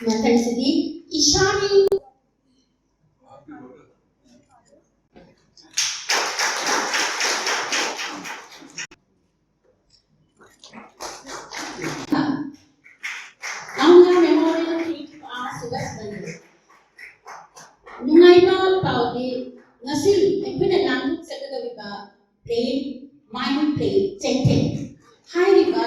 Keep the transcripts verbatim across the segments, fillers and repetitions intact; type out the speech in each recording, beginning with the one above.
ꯃꯊꯪꯁꯤꯗꯤ ꯏꯁꯥꯒꯤ Aung Memorial Tree to Aung San Suu Kyi. ꯅꯨꯡꯉꯥꯏꯕ ꯄꯥꯎꯗꯤ ꯉꯁꯤ ꯑꯩꯈꯣꯏꯅ ꯂꯥꯡꯊꯣꯛꯆꯒꯗꯧꯔꯤꯕ ꯄ꯭ꯂꯦ, ꯃꯥꯏ ꯄ꯭ꯂꯦ ꯆꯦꯟꯊꯦ ꯍꯥꯏꯔꯤꯕ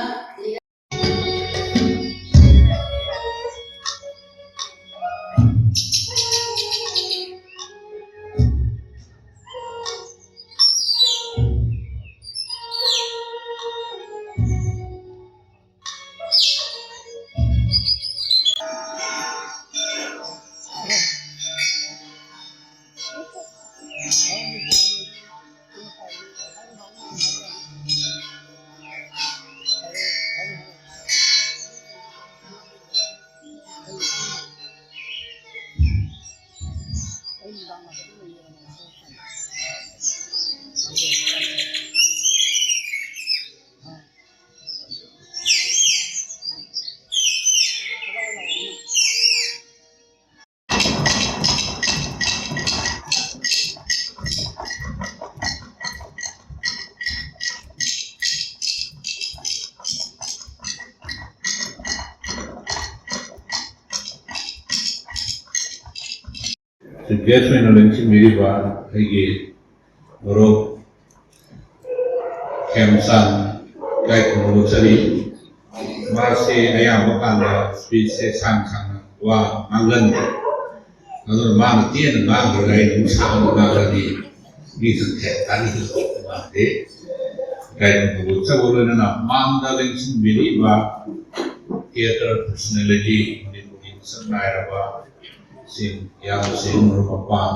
ꯆꯤꯐ ꯒꯦꯁ ꯑꯣꯏꯅ ꯂꯦꯡꯁꯤꯟꯕꯤꯔꯤꯕ ꯑꯩꯒꯤ ꯃꯔꯨꯞ ꯈꯦꯝꯆꯥꯟ ꯏꯀꯥꯏ ꯈꯨꯝꯅꯕ ꯆꯠꯂꯤ꯫ ꯃꯥꯁꯦ ꯑꯌꯥꯝꯕ ꯀꯥꯟꯗ ꯁ꯭ꯄꯤꯆꯁꯦ ꯁꯥꯡ ꯁꯥꯡꯅ ꯋꯥ ꯉꯥꯡꯒꯟꯗꯦ꯫ ꯑꯗꯨꯅ ꯃꯥꯅ ꯇꯦꯟꯅ ꯉꯥꯡꯈ꯭ꯔꯒ ꯑꯩꯅ ꯑꯃꯨꯛ ꯁꯥꯡꯅ ꯉꯥꯡꯉꯗꯤ ꯃꯤꯗꯨ ꯇꯥꯅꯤꯡꯗꯧ ꯃꯥꯟꯗꯦ꯫ ꯏꯀꯥꯏ ꯈꯨꯝꯅꯕ ꯆꯠꯄ ꯂꯣꯏꯅꯅ ꯃꯥꯡꯗ ꯂꯦꯡꯁꯤꯟꯕꯤꯔꯤꯕ ꯊꯤꯌꯦꯇꯔ ꯄꯔꯁꯣꯅꯦꯂꯤꯇꯤ, ꯃꯅꯤꯄꯨꯔꯒꯤ ꯃꯁꯛ ꯅꯥꯏꯔꯕ ꯁꯤꯡ, ꯏꯌꯥꯝꯕꯁꯤꯡ, ꯃꯔꯨꯞ ꯃꯄꯥꯡ,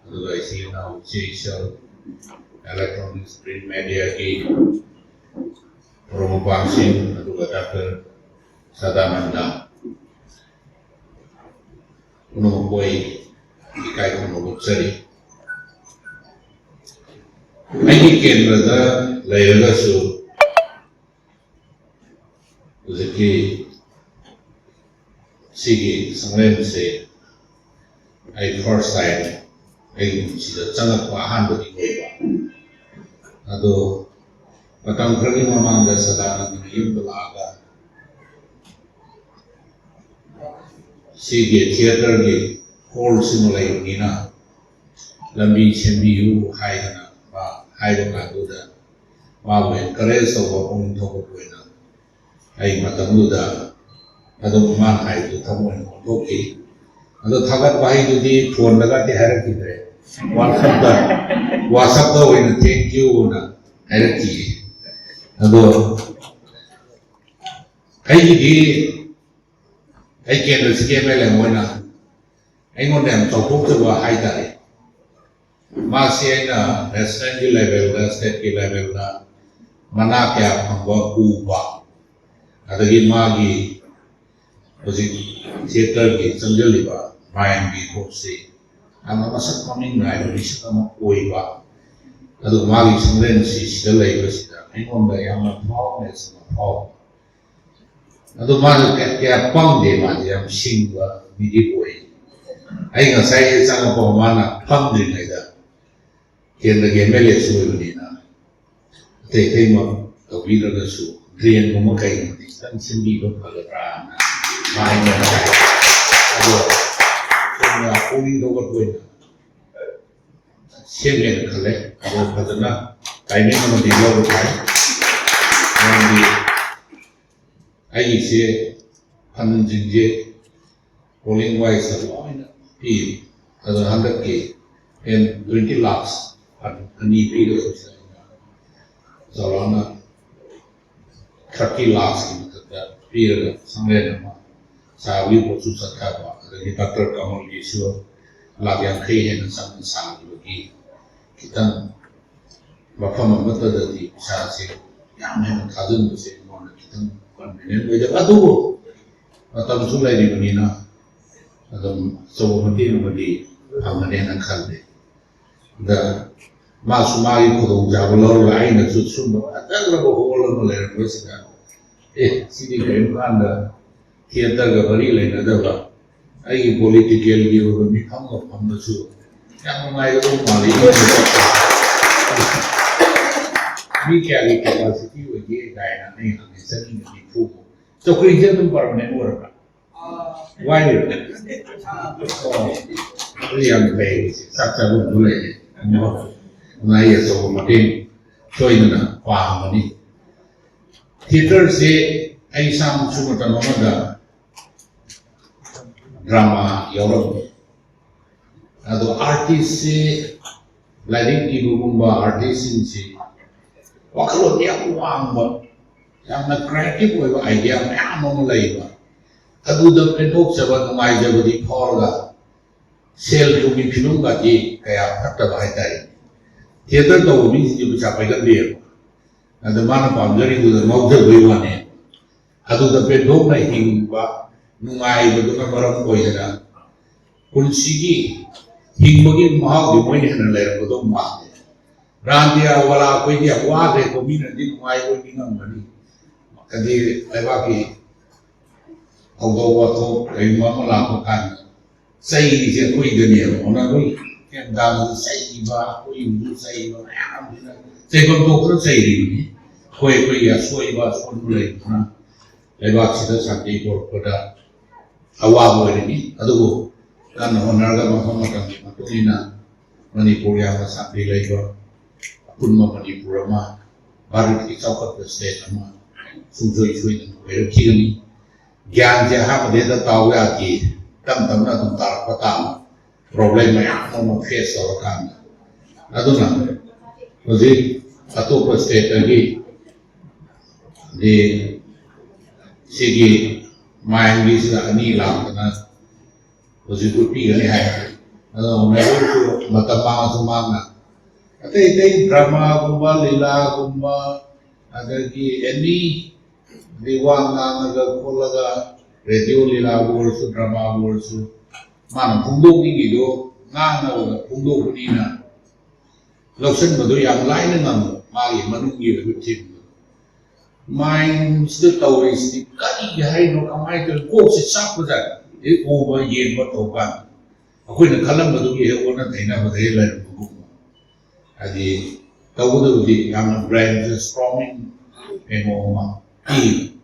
ꯑꯗꯨꯒ ꯏꯆꯤꯜ ꯏꯅꯥꯎ, ꯏꯆꯦ ꯏꯆꯜ, electronics, print mediaꯒꯤ ꯃꯔꯨꯞ ꯃꯄꯥꯡꯁꯤꯡ, ꯑꯗꯨꯒ ꯗꯥꯛꯇꯔ ꯁꯗꯥꯅꯟꯗ ꯄꯨꯝꯅꯃꯛꯄꯨ ꯑꯩ ꯏꯀꯥꯏ ꯈꯨꯝꯅꯕ ꯎꯠꯆꯔꯤ꯫ ꯑꯩꯒꯤ ꯀꯦꯟꯗ꯭ꯔꯗ ꯂꯩꯔꯒꯁꯨ ꯍꯧꯖꯤꯛꯀꯤ ꯁꯤꯒꯤ ꯁꯪꯂꯦꯟꯁꯦ ꯑꯩ first time ꯑꯩꯒꯤ ꯄꯨꯟꯁꯤꯗ ꯆꯪꯉꯛꯄ ꯑꯍꯥꯟꯕꯗꯤ ꯑꯣꯏꯕ꯫ ꯑꯗꯣ ꯃꯇꯝ ꯈꯔꯒꯤ ꯃꯃꯥꯡꯗ ꯁꯗꯥꯅꯟꯗꯒꯤ ꯌꯨꯝꯗ ꯂꯥꯛꯑꯒ ꯁꯤꯒꯤ theatre ꯒꯤ hall ꯁꯤꯃ ꯂꯩꯕꯅꯤꯅ ꯂꯝꯕꯤ ꯁꯦꯝꯕꯤꯌꯨ ꯍꯥꯏꯗꯅ ꯃꯥ ꯍꯥꯏꯕ ꯀꯥꯟꯗꯨꯗ ꯃꯥꯕꯨ encourage ꯇꯧꯕ ꯄꯨꯛꯅꯤꯡ ꯊꯧꯒꯠꯄ ꯑꯣꯏꯅ ꯑꯩ ꯃꯇꯝꯗꯨꯗ ꯑꯗꯨꯝ ꯃꯥꯅ ꯍꯥꯏꯕꯗꯨ ꯊꯃꯣꯏꯅ ꯑꯣꯟꯊꯣꯛꯈꯤ꯫ ꯑꯗꯣ ꯊꯥꯒꯠ ꯋꯥꯍꯩꯗꯨꯗꯤ phone ꯗꯒꯗꯤ ꯍꯥꯏꯔꯛꯈꯤꯗ꯭ꯔꯦ, WhatsApp ꯇ, WhatsApp ꯇ ꯑꯣꯏꯅ thank you ꯅ ꯍꯥꯏꯔꯛꯈꯤ꯫ ꯑꯗꯣ ꯑꯩꯒꯤꯗꯤ ꯑꯩ ꯀꯦꯟꯗ꯭ꯔꯁꯤꯒꯤ MLA ꯑꯃ ꯑꯣꯏꯅ ꯑꯩꯉꯣꯟꯗ ꯌꯥꯝ ꯆꯥꯎꯊꯣꯛꯆꯕ ꯍꯥꯏꯇꯥꯔꯦ꯫ ꯃꯥꯁꯤ ꯑꯩꯅ national ꯒꯤ level ꯗ, state ꯀꯤ level ꯗ ꯃꯅꯥ ꯀꯌꯥ ꯐꯪꯕ ꯎꯕ, ꯑꯗꯒꯤ ꯃꯥꯒꯤ ꯍꯧꯖꯤꯛ theatre ꯒꯤ ꯆꯪꯁꯤꯜꯂꯤꯕ ꯃꯌꯥꯝꯒꯤ ꯊꯕꯛꯁꯤ ꯌꯥꯝꯅ ꯃꯁꯛ ꯃꯃꯤꯡ ꯅꯥꯏꯕ ꯃꯤꯁꯛ ꯑꯃ ꯑꯣꯏꯕ, ꯑꯗꯨꯒ ꯃꯥꯒꯤ ꯁꯪꯂꯦꯟ ꯑꯁꯤ ꯁꯤꯗ ꯂꯩꯕꯁꯤꯗ ꯑꯩꯉꯣꯟꯗ ꯌꯥꯝꯅ proudness ꯑꯃ ꯐꯥꯎꯕ꯫ ꯑꯗꯨ ꯃꯥꯁꯨ ꯀꯌꯥ, ꯀꯌꯥ ꯄꯪꯗꯦ, ꯃꯥꯁꯦ ꯌꯥꯝ ꯁꯤꯡꯕ ꯃꯤꯗꯤ ꯑꯣꯏ꯫ ꯑꯩ ꯉꯁꯥꯏ ꯆꯪꯉꯛꯄ ꯃꯥꯅ ꯐꯝꯗ꯭ꯔꯤꯉꯩꯗ ꯀꯦꯟꯗ꯭ꯔꯒꯤ MLA ꯁꯨ ꯑꯣꯏꯕꯅꯤꯅ ꯑꯇꯩ ꯑꯇꯩꯃꯛ ꯇꯧꯕꯤꯗ꯭ꯔꯒꯁꯨ drain ꯒꯨꯝꯕ ꯀꯩꯒꯨꯝꯕꯗꯤ ꯈꯤꯇꯪ ꯁꯦꯝꯕꯤꯕ ꯐꯒꯗ꯭ꯔꯥꯅ ꯃꯥ ꯑꯩꯉꯣꯟꯗ ꯍꯥꯏ꯫ ꯑꯗꯣ ꯁꯣꯝꯅ ꯄꯨꯛꯅꯤꯡ ꯊꯧꯒꯠꯄ ꯑꯣꯏꯅ ꯁꯦꯝꯒꯦꯅ ꯈꯜꯂꯦ꯫ ꯑꯗꯣ ꯐꯖꯅ timing ꯑꯃꯗꯤ ꯂꯧꯕ ꯇꯥꯏ꯫ ꯃꯔꯝꯗꯤ ꯑꯩꯒꯤꯁꯦ ꯐꯟꯁꯤꯡꯁꯦ polling wise ꯂꯣꯏꯅ ꯄꯤ꯫ ꯑꯗꯣ ꯍꯟꯗꯛꯀꯤ ꯇꯦꯟ, twenty lakhs ꯐꯟ ꯑꯅꯤ ꯄꯤꯒꯗꯕꯁꯦ ꯑꯩꯅ ꯆꯥꯎꯔꯥꯛꯅ thirty lakhs ꯀꯤ ꯃꯊꯛꯇ ꯄꯤꯔꯒ ꯁꯪꯂꯦꯟ ꯑꯃ ꯁꯥꯕꯒꯤ ꯄꯣꯠꯁꯨ ꯆꯠꯊꯕ, ꯑꯗꯒꯤ ꯗꯥꯛꯇꯔ ꯀꯃꯜꯒꯤꯁꯨ ꯂꯥꯈ ꯌꯥꯡꯈꯩ ꯍꯦꯟꯅ ꯆꯪꯅ ꯁꯥꯈꯤꯕꯒꯤ ꯈꯤꯇꯪ ꯃꯐꯝ ꯑꯃꯠꯇꯗꯗꯤ ꯄꯩꯁꯥꯁꯦ ꯌꯥꯝ ꯍꯦꯟꯅ ꯊꯥꯖꯤꯟꯕꯁꯦ ꯑꯩꯉꯣꯟꯗ ꯈꯤꯇꯪ convenient ꯑꯣꯏꯗꯕ, ꯑꯗꯨꯕꯨ ꯃꯇꯝꯁꯨ ꯂꯩꯔꯤꯕꯅꯤꯅ ꯑꯗꯨꯝ ꯑꯆꯧꯕ ꯃꯇꯦꯡ ꯑꯃꯗꯤ ꯐꯪꯒꯅꯦꯅ ꯈꯜꯂꯤ꯫ ꯑꯗ ꯃꯥꯁꯨ ꯃꯥꯒꯤ ꯈꯨꯗꯣꯡꯆꯥꯕ ꯂꯧꯔꯒ ꯑꯩꯅꯁꯨ ꯁꯨꯝꯕ ꯐꯖꯈ꯭ꯔꯕ hall ꯑꯃ ꯂꯩꯔꯝꯕꯁꯤꯗ, ꯑꯦ, ꯁꯤꯗꯤ ꯀꯔꯤꯝ ꯀꯥꯟꯗ ꯊꯤꯌꯦꯇꯔꯒ ꯃꯔꯤ ꯂꯩꯅꯗꯕ ꯑꯩꯒꯤ ꯄꯣꯂꯤꯇꯤꯀꯦꯜꯒꯤ ꯑꯣꯏꯕ ꯃꯤꯐꯝꯒ ꯐꯝꯕꯁꯨ ꯌꯥꯝ ꯅꯨꯡꯉꯥꯏꯒꯗꯧꯕ ꯃꯥꯜꯂꯤ꯫ ꯃꯤ ꯀꯌꯥꯒꯤ ꯀꯦꯄꯥꯁꯤꯇꯤ ꯑꯣꯏꯒꯦ ꯀꯥꯏꯅ ꯑꯩ ꯍꯪꯉꯦ, ꯆꯅꯤꯒ ꯅꯤꯐꯨ꯫ ꯆꯧꯀ꯭ꯔꯤꯁꯦ ꯑꯗꯨꯝ ꯄꯔꯃꯅꯦꯟ ꯑꯣꯏꯔꯕ꯭ꯔꯥ? ꯋꯥꯏꯔꯤꯕ? ꯑꯣ, ꯑꯗꯨ ꯌꯥꯝ ꯐꯩ꯫ ꯆꯥꯛ ꯆꯥꯐꯝꯗꯨ ꯂꯩꯔꯦ꯫ ꯑꯗꯨꯅ ꯑꯩ ꯑꯆꯧꯕ ꯃꯇꯦꯡ ꯁꯣꯏꯗꯅ ꯄꯥꯡꯒꯅꯤ꯫ ꯊꯤꯌꯦꯇꯔꯁꯦ ꯑꯩ ꯏꯁꯥꯃꯛꯁꯨ ꯃꯇꯝ ꯑꯃꯗ ꯗ꯭ꯔꯃꯥ ꯌꯥꯎꯔꯝꯃꯤ꯫ ꯑꯗꯣ ꯑꯥꯔꯇꯤꯁꯁꯦ, ꯂꯥꯏꯔꯤꯛ ꯏꯕꯒꯨꯝꯕ ꯑꯥꯔꯇꯤꯁꯁꯤꯡꯁꯤ ꯋꯥꯈꯜꯂꯣꯟ ꯌꯥꯝ ꯋꯥꯡꯕ, ꯌꯥꯝꯅ ꯀ꯭ꯔꯤꯌꯦꯇꯤꯚ ꯑꯣꯏꯕ ꯑꯥꯏꯗꯤꯌꯥ ꯃꯌꯥꯝ ꯑꯃ ꯂꯩꯕ, ꯑꯗꯨꯗ ꯄꯦꯟꯊꯣꯛꯆꯕ, ꯅꯨꯡꯉꯥꯏꯖꯕꯗꯤ ꯐꯥꯎꯔꯒ ꯁꯦꯜ ꯊꯨꯝꯒꯤ ꯐꯤꯕꯝꯒꯗꯤ ꯀꯌꯥ ꯐꯠꯇꯕ ꯍꯥꯏꯇꯥꯔꯦ꯫ ꯊꯤꯌꯦꯇꯔ ꯇꯧꯕ ꯃꯤꯁꯤꯡꯁꯦ ꯄꯩꯁꯥ ꯄꯥꯏꯒꯟꯗꯦꯕ꯫ ꯑꯗ ꯃꯥꯅ ꯄꯥꯝꯖꯔꯤꯗꯨꯗ ꯉꯥꯎꯖꯕꯩ ꯋꯥꯅꯦ꯫ ꯑꯗꯨꯗ ꯄꯦꯟꯊꯣꯛꯅ ꯍꯤꯡꯕ, ꯅꯨꯡꯉꯥꯏꯕꯗꯨꯅ ꯃꯔꯝ ꯑꯣꯏꯗꯅ ꯄꯨꯟꯁꯤꯒꯤ ꯍꯤꯡꯕꯒꯤ ꯃꯍꯥꯎꯗꯤ ꯃꯣꯏꯅ ꯍꯦꯟꯅ ꯂꯩꯔꯝꯒꯗꯧ ꯃꯥꯜꯂꯦ꯫ ꯔꯥꯟꯗꯤꯌꯥ ꯋꯥꯂꯥ ꯑꯩꯈꯣꯏꯗꯤ ꯌꯥꯝ ꯋꯥꯈ꯭ꯔꯦꯀꯣ, ꯃꯤꯅꯗꯤ ꯅꯨꯡꯉꯥꯏꯕ ꯑꯣꯏꯅꯤꯡꯉꯝꯒꯅꯤ꯫ ꯍꯥꯏꯗꯤ ꯂꯩꯕꯥꯛꯀꯤ ꯊꯧꯗꯣꯛ ꯋꯥꯊꯣꯛ ꯀꯔꯤꯒꯨꯝꯕ ꯑꯃ ꯂꯥꯛꯄ ꯀꯥꯟꯗ ꯆꯩꯔꯤꯁꯦ ꯑꯩꯈꯣꯏꯗꯅꯦꯕ꯫ ꯑꯗꯨꯅ ꯑꯩꯈꯣꯏ ꯀꯦꯟꯗꯥꯡꯗ ꯆꯩꯕ, ꯑꯩꯈꯣꯏ ꯌꯨꯝꯗ ꯆꯩꯕ ꯃꯌꯥꯝꯁꯤꯅ ꯆꯩꯐꯝ ꯊꯣꯛꯇꯅ ꯆꯩꯔꯤꯕꯅꯤ꯫ ꯑꯩꯈꯣꯏ ꯑꯩꯈꯣꯏꯒꯤ ꯑꯁꯣꯏꯕ ꯑꯁꯣꯟꯕ ꯂꯩꯕꯅ ꯂꯩꯕꯥꯛꯁꯤꯗ ꯁꯥꯟꯇꯤ ꯄꯨꯔꯛꯄꯗ ꯑꯋꯥꯕ ꯑꯣꯏꯔꯤꯅꯤ꯫ ꯑꯗꯨꯕꯨ ꯀꯟꯅ ꯍꯣꯠꯅꯔꯒ ꯃꯐꯝ ꯃꯇꯝꯒꯤ ꯃꯇꯨꯡ ꯏꯟꯅ ꯃꯅꯤꯄꯨꯔ ꯌꯥꯝꯅ ꯁꯥꯟꯇꯤ ꯂꯩꯕ ꯑꯄꯨꯟꯕ ꯃꯅꯤꯄꯨꯔ ꯑꯃ, ꯚꯥꯔꯠꯀꯤ ꯆꯥꯎꯈꯠꯄ ꯁ꯭ꯇꯦꯠ ꯑꯃ ꯁꯨꯡꯁꯣꯏ ꯁꯣꯏꯗꯅ ꯑꯣꯏꯔꯛꯈꯤꯒꯅꯤ꯫ ꯒ꯭ꯌꯥꯟꯁꯦ ꯑꯍꯥꯟꯕꯗ ꯍꯦꯛꯇ ꯇꯥꯎ ꯌꯥꯗꯦ, ꯇꯞ ꯇꯞꯅ ꯑꯗꯨꯝ ꯇꯥꯔꯛꯄ ꯇꯥꯕ꯫ ꯄ꯭ꯔꯣꯕ꯭ꯂꯦꯝ ꯃꯌꯥꯝ ꯑꯃ ꯐꯦꯁ ꯇꯧꯔꯀꯥꯟꯗ꯫ ꯑꯗꯨꯅ ꯍꯧꯖꯤꯛ ꯑꯇꯣꯞꯄ ꯁ꯭ꯇꯦꯠꯇꯒꯤ ꯁꯤꯒꯤ ꯃꯥꯏꯟꯒꯤꯁꯤꯗ ꯑꯅꯤ ꯂꯥꯛꯇꯅ ꯍꯧꯖꯤꯛ ꯎꯠꯄꯤꯒꯅꯤ ꯍꯥꯏ꯫ ꯑꯗꯣ ꯃꯌꯥꯝꯁꯨ ꯃꯇꯝ ꯃꯥꯡꯉꯁꯨ ꯃꯥꯡꯅ ꯑꯇꯩ ꯑꯇꯩ ꯗ꯭ꯔꯃꯥꯒꯨꯝꯕ, ꯂꯤꯂꯥꯒꯨꯝꯕ, ꯑꯗꯒꯤ ꯑꯦꯅꯤ, ꯑꯗꯩ ꯋꯥ ꯉꯥꯡꯉꯒ ꯈꯣꯠꯂꯒ ꯔꯦꯗꯤꯑꯣ ꯂꯤꯂꯥꯕꯨ ꯑꯣꯏꯔꯁꯨ, ꯗ꯭ꯔꯃꯥꯕꯨ ꯑꯣꯏꯔꯁꯨ, ꯃꯥꯅ ꯐꯣꯡꯗꯣꯛꯅꯤꯡꯉꯤꯗꯣ ꯉꯥꯡꯅꯕꯗ ꯐꯣꯡꯗꯣꯛꯄꯅꯤꯅ ꯂꯧꯁꯤꯟꯕꯗꯣ ꯌꯥꯝ ꯂꯥꯏꯅ ꯉꯝꯕ, ꯃꯥꯒꯤ ꯃꯅꯨꯡꯒꯤ ꯑꯣꯏꯕ ꯊꯤꯝꯗꯣ꯫ ꯃꯥꯏꯟꯁꯤꯗ ꯇꯧꯔꯤꯁꯤꯗꯤ ꯀꯔꯤ ꯍꯥꯏꯅꯣ, ꯀꯃꯥꯏꯅ ꯇꯧꯔꯤ, ꯀꯣꯛꯁꯦ ꯆꯥꯛꯄꯖꯥꯠꯅꯤ꯫ ꯍꯦꯛ ꯎꯕ ꯌꯦꯡꯕ ꯇꯧꯕ ꯀꯥꯟꯗ ꯑꯩꯈꯣꯏꯅ ꯈꯜꯂꯝꯕꯗꯨꯒꯤ ꯍꯦꯛ ꯑꯣꯟꯅ ꯇꯩꯅꯕꯗ ꯍꯦꯛ ꯂꯩꯔꯝꯕꯒꯨꯝꯕ꯫ ꯍꯥꯏꯗꯤ ꯇꯧꯕꯗꯕꯨꯗꯤ ꯌꯥꯝꯅ ꯕ꯭ꯔꯦꯟꯁꯦ ꯁ꯭ꯇꯣꯔꯃꯤꯡ ꯀꯩꯅꯣ ꯑꯃ ꯄꯤ꯫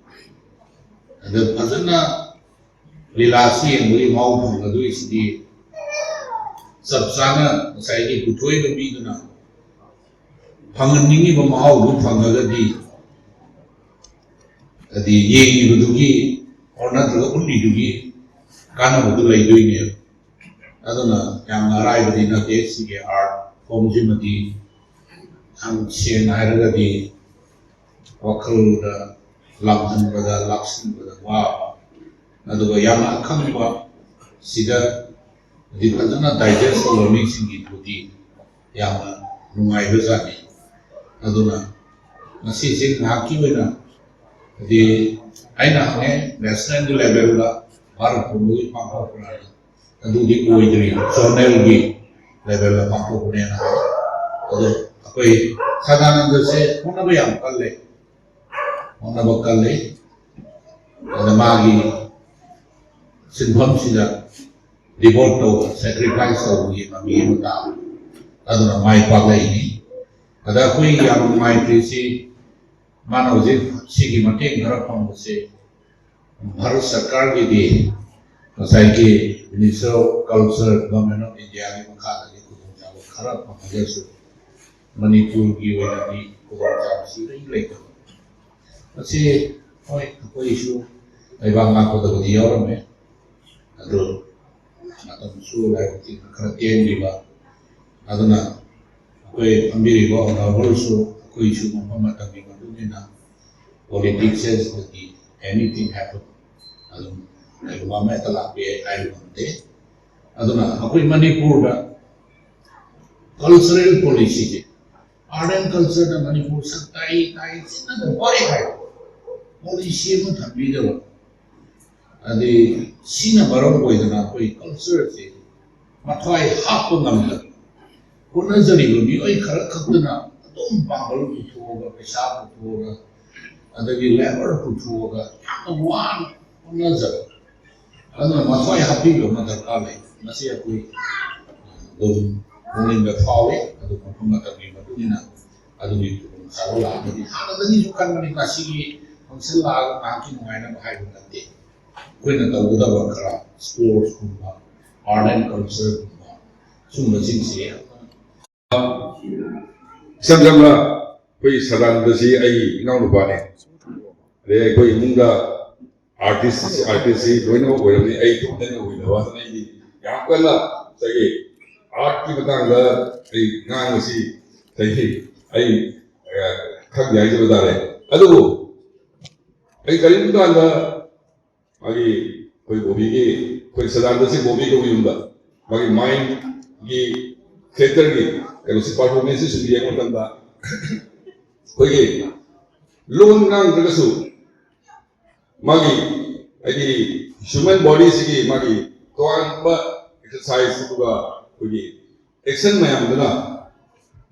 ꯑꯗ ꯐꯖꯅ ꯂꯤꯂꯥꯁꯤ ꯌꯦꯡꯕꯒꯤ ꯃꯍꯥꯎ ꯐꯪꯒꯗꯣꯏꯁꯤꯗꯤ ꯆꯞ ꯆꯥꯅ ꯉꯁꯥꯏꯒꯤ ꯄꯨꯊꯣꯛꯏꯕ ꯃꯤꯗꯨꯅ ꯐꯪꯍꯟꯅꯤꯡꯉꯤꯕ ꯃꯍꯥꯎꯗꯨ ꯐꯪꯉꯒꯗꯤ, ꯍꯥꯏꯗꯤ ꯌꯦꯡꯉꯤꯕꯗꯨꯒꯤ ꯑꯣꯔ ꯅꯠꯇ꯭ꯔꯒ ꯎꯠꯂꯤꯗꯨꯒꯤ ꯀꯥꯟꯅꯕꯗꯨ ꯂꯩꯗꯣꯏꯅꯦꯕ꯫ ꯑꯗꯨꯅ ꯌꯥꯝꯅ ꯑꯔꯥꯏꯕꯗꯤ ꯅꯠꯇꯦ ꯁꯤꯒꯤ ꯑꯥꯔꯠ ꯐꯣꯝꯁꯤꯃꯗꯤ꯫ ꯌꯥꯝ ꯁꯦꯡꯅ ꯍꯥꯏꯔꯒꯗꯤ ꯋꯥꯈꯜꯗ ꯂꯥꯝꯍꯟꯕꯗ, ꯂꯥꯛꯁꯤꯟꯕꯗ ꯋꯥꯕ, ꯑꯗꯨꯒ ꯌꯥꯝꯅ ꯑꯈꯪꯕ ꯁꯤꯗ ꯍꯥꯏꯗꯤ ꯐꯖꯅ ꯗꯥꯏꯖꯦꯁ ꯇꯧꯕ ꯃꯤꯁꯤꯡꯒꯤꯗꯨꯗꯤ ꯌꯥꯝꯅ ꯅꯨꯡꯉꯥꯏꯕ ꯖꯥꯠꯅꯤ꯫ ꯑꯗꯨꯅ ꯉꯁꯤꯁꯦ ꯉꯥꯏꯍꯥꯛꯀꯤ ꯑꯣꯏꯅ ꯍꯥꯏꯗꯤ ꯑꯩꯅ ꯍꯪꯉꯦ, ꯅꯦꯁꯅꯦꯜꯒꯤ ꯂꯦꯚꯦꯜꯗ ꯚꯥꯔꯠ ꯄꯨꯝꯕꯒꯤ ꯄꯥꯡꯊꯣꯛꯄ꯭ꯔꯥ? ꯑꯗꯨꯗꯤ ꯑꯣꯏꯗ꯭ꯔꯤ, ꯖꯣꯅꯦꯜꯒꯤ ꯂꯦꯚꯦꯜꯗ ꯄꯥꯡꯊꯣꯛꯄꯅꯦꯅ ꯍꯥꯏ꯫ ꯑꯗꯣ ꯑꯩꯈꯣꯏ ꯁꯗꯥꯅꯟꯗꯁꯦ ꯍꯣꯠꯅꯕ ꯌꯥꯝ ꯀꯜꯂꯦ, ꯍꯣꯠꯅꯕ ꯀꯜꯂꯤ꯫ ꯑꯗ ꯃꯥꯒꯤ ꯁꯤꯟꯐꯝꯁꯤꯗ ꯗꯤꯚꯣꯠ ꯇꯧꯕ, ꯁꯦꯀ꯭ꯔꯤꯐꯥꯏꯁ ꯇꯧꯕꯒꯤ ꯃꯃꯤ ꯑꯃ ꯇꯥꯕ, ꯑꯗꯨꯅ ꯃꯥꯏ ꯄꯥꯛꯂꯛꯏꯅꯤ꯫ ꯑꯗ ꯑꯩꯈꯣꯏ ꯌꯥꯝ ꯅꯨꯡꯉꯥꯏꯇ꯭ꯔꯤꯁꯤ ꯃꯥꯅ ꯍꯧꯖꯤꯛ ꯁꯤꯒꯤ ꯃꯇꯦꯡ ꯈꯔ ꯐꯪꯕꯁꯦ ꯚꯥꯔꯠ ꯁꯔꯀꯥꯔꯒꯤꯗꯤ ꯉꯁꯥꯏꯒꯤ Ministry of Culture, Government of Indiaꯒꯤ ꯃꯈꯥꯗꯒꯤ ꯈꯨꯗꯣꯡꯆꯥꯕ ꯈꯔ ꯐꯪꯉꯒꯁꯨ ꯃꯅꯤꯄꯨꯔꯒꯤ ꯑꯣꯏꯅꯗꯤ ꯈꯨꯗꯣꯡꯆꯥꯕꯁꯤ ꯏꯔꯩ ꯂꯩꯇꯕ꯫ ꯃꯁꯤ ꯍꯣꯏ ꯑꯩꯈꯣꯏꯁꯨ ꯂꯩꯕꯥꯛ ꯉꯥꯛꯄꯗꯕꯨꯗꯤ ꯌꯥꯎꯔꯝꯃꯦ, ꯑꯗꯨ ꯃꯇꯝꯁꯨ ꯂꯥꯏꯕꯛ ꯊꯤꯕ ꯈꯔ ꯇꯦꯟꯈꯤꯕ꯫ ꯑꯗꯨꯅ ꯑꯩꯈꯣꯏ ꯐꯝꯕꯤꯔꯤꯕ ꯑꯣꯅꯔꯦꯕꯜꯁꯨ ꯑꯩꯈꯣꯏꯁꯨ ꯃꯐꯝ ꯃꯇꯝꯒꯤ ꯃꯇꯨꯡ ꯏꯟꯅ politics ꯍꯥꯏꯁꯤꯗꯤ anything happen, ꯑꯗꯨꯝ ꯀꯩꯒꯨꯝꯕ ꯑꯃ ꯍꯦꯛꯇ ꯂꯥꯛꯄ ꯌꯥꯏ ꯍꯥꯏꯕ ꯉꯝꯗꯦ꯫ ꯑꯗꯨꯅ ꯑꯩꯈꯣꯏ ꯃꯅꯤꯄꯨꯔꯗ ꯀꯜꯆꯔꯦꯜ ꯄꯣꯂꯤꯁꯤꯁꯦ, ꯑꯥꯔꯠ ꯑꯦꯟ ꯀꯜꯆꯔꯗ ꯃꯅꯤꯄꯨꯔ ꯁꯛ ꯇꯥꯛꯏ ꯇꯥꯛꯏ ꯁꯤꯅꯗ ꯋꯥꯏ ꯍꯥꯏꯕ ꯄꯣꯂꯤꯁꯤ ꯑꯃ ꯊꯝꯕꯤꯗꯕ, ꯑꯗꯩ ꯁꯤꯅ ꯃꯔꯝ ꯑꯣꯏꯗꯅ ꯑꯩꯈꯣꯏ ꯀꯜꯆꯔꯁꯦ ꯃꯊ꯭ꯋꯥꯏ ꯍꯥꯞꯄ ꯉꯝꯗꯕ, ꯍꯣꯠꯅꯖꯔꯤꯕ ꯃꯤꯑꯣꯏ ꯈꯔ ꯈꯛꯇꯅ ꯑꯗꯨꯝ ꯄꯥꯡꯒꯜ ꯄꯨꯊꯣꯛꯑꯒ, ꯄꯩꯁꯥ ꯄꯨꯊꯣꯛꯑꯒ, ꯑꯗꯒꯤ ꯂꯦꯕꯔ ꯄꯨꯊꯣꯛꯑꯒ ꯌꯥꯝꯅ ꯋꯥꯅ ꯍꯣꯠꯅꯖꯕ, ꯑꯗꯨꯅ ꯃꯊ꯭ꯋꯥꯏ ꯍꯥꯞꯄꯤꯕ ꯑꯃ ꯗꯔꯀꯥꯔ ꯂꯩ꯫ ꯃꯁꯤ ꯑꯩꯈꯣꯏ ꯑꯗꯨꯝ ꯄꯨꯛꯅꯤꯡꯗ ꯐꯥꯎꯏ꯫ ꯑꯗꯨ ꯃꯐꯝ ꯃꯇꯝꯒꯤ ꯃꯇꯨꯡ ꯏꯟꯅ ꯑꯗꯨꯒꯤ ꯈꯨꯗꯣꯡꯆꯥꯕ ꯂꯥꯛꯑꯒꯗꯤ, ꯍꯥꯟꯅꯗꯒꯤꯁꯨ ꯈꯟꯕꯅꯤ, ꯉꯁꯤꯒꯤ ꯐꯪꯁꯟ ꯂꯥꯛꯑꯒ ꯉꯥꯏꯍꯥꯛꯀꯤ ꯅꯨꯡꯉꯥꯏꯅꯕ ꯍꯥꯏꯕ ꯅꯠꯇꯦ꯫ ꯑꯩꯈꯣꯏꯅ ꯇꯧꯒꯗꯕ ꯈꯔ ꯁ꯭ꯄꯣꯔꯠꯁꯀꯨꯝꯕ, ꯑꯥꯔꯠ ꯑꯦꯟ ꯀꯜꯆꯔꯒꯨꯝꯕ, ꯁꯨꯝꯕꯁꯤꯡꯁꯦ ꯏꯁꯝ ꯁꯝꯅ ꯑꯩꯈꯣꯏ ꯁꯗꯥꯅꯟꯗꯁꯤ ꯑꯩꯒꯤ ꯏꯅꯥꯎꯅꯨꯄꯥꯅꯦ꯫ ꯑꯗꯩ ꯑꯩꯈꯣꯏ ꯏꯃꯨꯡꯗ ꯑꯥꯔꯇꯤꯁ ꯑꯥꯔꯇꯤꯁꯁꯤ ꯂꯣꯏꯅꯃꯛ ꯑꯣꯏꯔꯝꯃꯤ꯫ ꯑꯩ ꯏꯇꯣꯝꯇꯅ ꯑꯣꯏꯗꯕ꯫ ꯑꯗꯨꯅ ꯑꯩꯗꯤ ꯌꯥꯝ ꯀꯟꯅ ꯉꯁꯥꯏꯒꯤ ꯑꯥꯔꯠꯀꯤ ꯃꯇꯥꯡꯗ ꯑꯩ ꯉꯥꯡꯕꯁꯤ ꯉꯁꯥꯏꯒꯤ ꯑꯩ ꯑ, ꯈꯪꯗꯦ ꯍꯥꯏꯖꯕ ꯇꯥꯔꯦ꯫ ꯑꯗꯨꯕꯨ ꯑꯩ ꯀꯔꯤꯒꯨꯝꯕ ꯀꯥꯟꯗ ꯃꯥꯒꯤ ꯑꯩꯈꯣꯏ ꯕꯣꯕꯤꯒꯤ, ꯑꯩꯈꯣꯏ ꯁꯗꯥꯅꯟꯗꯁꯤ ꯕꯣꯕꯤ ꯀꯧꯕ ꯌꯨꯝꯗ ꯃꯥꯒꯤ ꯃꯥꯏꯟꯒꯤ ꯊꯤꯌꯦꯇꯔꯒꯤ ꯀꯩꯅꯣꯁꯤ, ꯄꯔꯐꯣꯔꯃꯦꯟꯁꯁꯤ ꯁꯨꯝ ꯌꯦꯡꯕ ꯃꯇꯝꯗ ꯑꯩꯈꯣꯏꯒꯤ ꯂꯣꯟ ꯉꯥꯡꯗ꯭ꯔꯒꯁꯨ ꯃꯥꯒꯤ ꯍꯥꯏꯗꯤ ꯍ꯭ꯌꯨꯃꯦꯟ ꯕꯣꯗꯤꯁꯤꯒꯤ ꯃꯥꯒꯤ ꯇꯣꯉꯥꯟꯕ ꯑꯦꯛꯁꯔꯁꯥꯏꯁ, ꯑꯗꯨꯒ ꯑꯩꯈꯣꯏꯒꯤ ꯑꯦꯛꯁꯟ ꯃꯌꯥꯝꯗꯨꯅ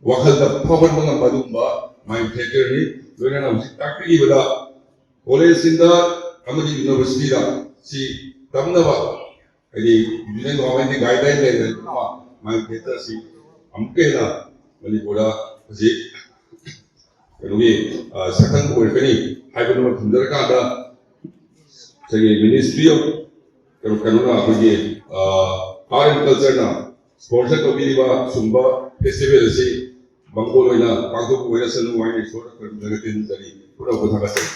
ꯋꯥꯈꯜꯗ ꯐꯥꯎꯍꯟꯕ ꯉꯝꯕ ꯑꯗꯨꯒꯨꯝꯕ ꯃꯥꯏꯟ ꯊꯤꯌꯦꯇꯔꯅꯤ꯫ ꯂꯣꯏꯅꯅ ꯍꯧꯖꯤꯛ ꯇꯥꯛꯄꯤꯈꯤꯕꯗ ꯀꯣꯂꯦꯖꯁꯤꯡꯗ ꯑꯃꯗꯤ ꯌꯨꯅꯤꯚꯔꯁꯤꯇꯤꯗ ꯁꯤ ꯇꯝꯅꯕ ꯍꯥꯏꯗꯤ ꯌꯨꯅꯤꯌꯟ ꯒꯣꯚꯔꯟꯃꯦꯟꯠꯀꯤ ꯒꯥꯏꯗꯂꯥꯏꯟ ꯂꯩꯔꯦ꯫ ꯃꯥꯏꯟ ꯊꯤꯌꯦꯇꯔꯁꯤ ꯑꯃꯨꯛꯀ ꯍꯦꯟꯅ ꯃꯅꯤꯄꯨꯔꯗ ꯍꯧꯖꯤꯛ ꯀꯩꯅꯣꯒꯤ, ꯑ, ꯁꯛꯈꯪꯕ ꯑꯣꯏꯔꯛꯀꯅꯤ ꯍꯥꯏꯕꯗꯨꯃ ꯊꯝꯖꯔꯀꯥꯟꯗ, ꯉꯁꯥꯏꯒꯤ ꯃꯤꯅꯤꯁꯇ꯭ꯔꯤ ꯑꯣꯐ ꯀꯩꯅꯣ, ꯀꯩꯅꯣꯅ ꯑꯩꯈꯣꯏꯒꯤ, ꯑ, ꯑꯥꯔꯠ ꯑꯦꯟ ꯀꯜꯆꯔꯅ ꯁ꯭ꯄꯣꯟꯁꯔ ꯇꯧꯕꯤꯔꯤꯕ ꯁꯨꯝꯕ ꯐꯦꯁꯇꯤꯚꯦꯜ ꯑꯁꯤ ꯃꯪꯒꯣꯜ ꯑꯣꯏꯅ ꯄꯥꯡꯊꯣꯛꯄ ꯑꯣꯏꯔꯁꯅꯨ ꯍꯥꯏꯅ ꯏꯁꯣꯔꯗ ꯈꯨꯔꯨꯝꯖꯔꯒ ꯇꯤꯟꯖꯔꯤ꯫ ꯄꯨꯝꯅꯃꯛꯄꯨ ꯊꯥꯒꯠꯆꯔꯤ꯫